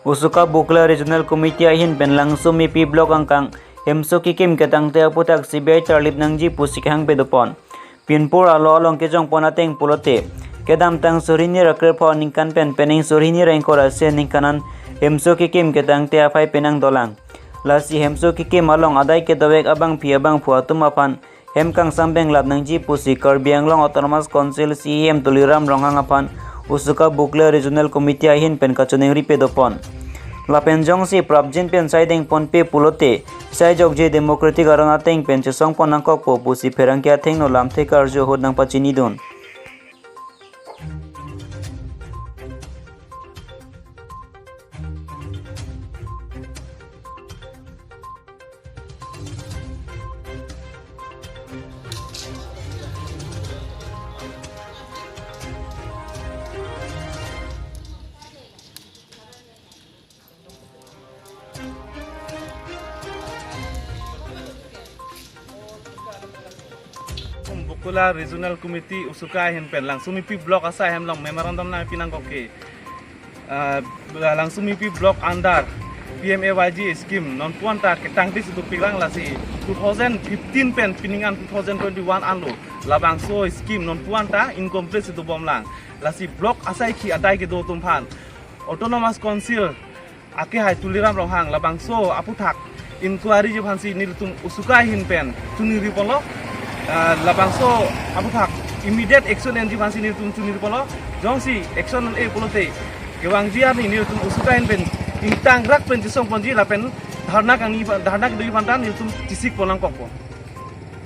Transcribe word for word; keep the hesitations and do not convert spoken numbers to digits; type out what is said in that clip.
Usuka Bokula Regional Committee ahin pen Langsomepi Block angkang hemso kekim ketangte aputhak C B I charlip nangji pusi kehang pedopon. Pinpur alo along kejongpon ateng pulote, kedamtang suri hini ra krepho aningkan pen penang suri hini ra ingkoi ra isi aningkan an hemso kekim ketangte aphai penang dolang. Lasi hemso kekim along adai kedovek abangpi abangphu atum aphan hem kangsam benglap nangji pusi Karbi Anglong Autonomous Council C E M Tuliram Ronghang aphan Usuka Bokula Regional Committee ahin pen kachiningri pedopon. Lapen jongsi prapjin pen sai dengponpe pulote, sai jokje democratic aron ateng pen chesongpon nangkokpo pusi pherangke athengno lamthe karju ahut nangpachinidun. Bokula Regional Committee Usuka ahin pen Langsomepi Block asai hem along memorandum nangpi nangkok ke, ah, Langsomepi Block under P M A Y G scheme nonpu anta ketangte si dopiklang. Lasi two thousand fifteen pen pining an two thousand twenty-one anlo labangso scheme nonpu anta incomplete si dobomlang. Lasi block asaikhi adai kedo atum aphan Autonomous Council akehai Tuliram Ronghang labangso aputhak inquiry ji aphansi nelitum Usuka ahin pen chiningri ponlo. Ah, labangso aputhak immediate action enji aphansi nelitum chiningri ponlo. Jongsi action en-e pulote kevangji arni nelitum Usuka ahin pen ingtangrak pen chesongponji lapen dharna kangni, dharna kedoji aphanta nelitum chesikpon nangkokpo.